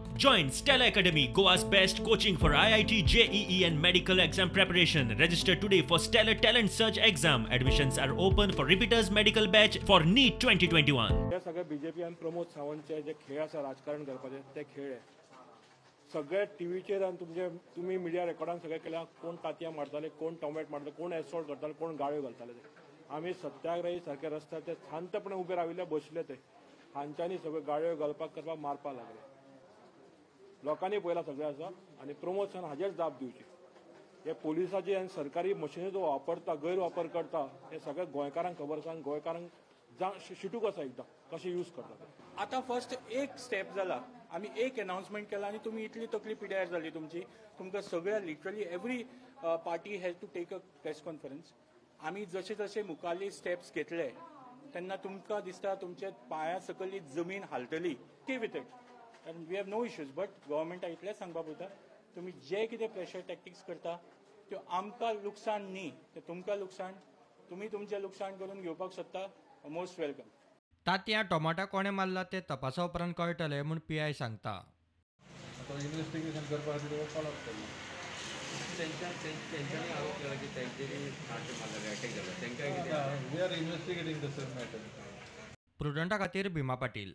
Join Stella Academy, Goa's best coaching for IIT, JEE and medical exam preparation. Register today for Stellar Talent Search exam. Admissions are open for repeaters medical batch for NEET 2021. हे सगळे BJP आनी प्रमोद सावंतचे जे खेळ आसा राजकारण करपाचे ते खेळ हे सगळे टीव्हीचेर आनी तुमचे तुमी मिडिया रेकॉर्डान सगळे केल्या. कोण तातयां मारताले, कोण टोमॅट मारताले, कोण एसॉल्ट करताले, कोण गाळ्यो घालताले. ते आमी सत्याग्रही सारखे रस्त्यार ते शांतपणे उबे राविल्ले, बशिल्ले. ते हांच्यांनी सगळे गाळ्यो घालपाक करपाक मारपाक लागले. लोकांनी पळयला सगळें आसा आनी प्रमोद सावंत हाजेर जाप दिवची. हे पोलिसाची आनी सरकारी मशिनरी जो वापरता, गैरवापर करता, हे सगळे गोंयकारांक खबर आसा आनी गोंयकारांक शिटूक आसा एकदां कशें यूज करता ते. आतां फर्स्ट एक स्टेप जाला, आमी एक अनाउन्समेंट केला आनी तुमी इतली तकली पिड्यार जाली तुमची. तुमकां सगळ्या literally every party has to take a press conference. आमी जशे जशे मुखारले स्टेप्स घेतले तेन्ना तुमकां दिसता तुमच्या पांया सकयली जमीन हालतली. Okay with it and we have no issues. But गव्हर्मेंटाक इतलेंच सांगपाक पळयता, तुमी जे कितें प्रेशर टॅक्टिक्स करता त्यो आमकां लुकसाण न्ही, तें तुमकां लुकसाण. तुमी तुमचें लुकसाण करून घेवपाक सोदता, मोस्ट welcome. तातयां टोमाटा कोणें मारला तें तपासा उपरांत कळटलें म्हूण पीआय सांगता. आतां इन्वेस्टिगेशन करपा खातीर कॉल अप केल्लो. तेंच्यांनी आरोप केला की तेंच्यांनी तांचे मारले, अटॅक जाला तांकां कितें. We are investigating the same matter. प्रुडंटा खातीर भीमा पाटील.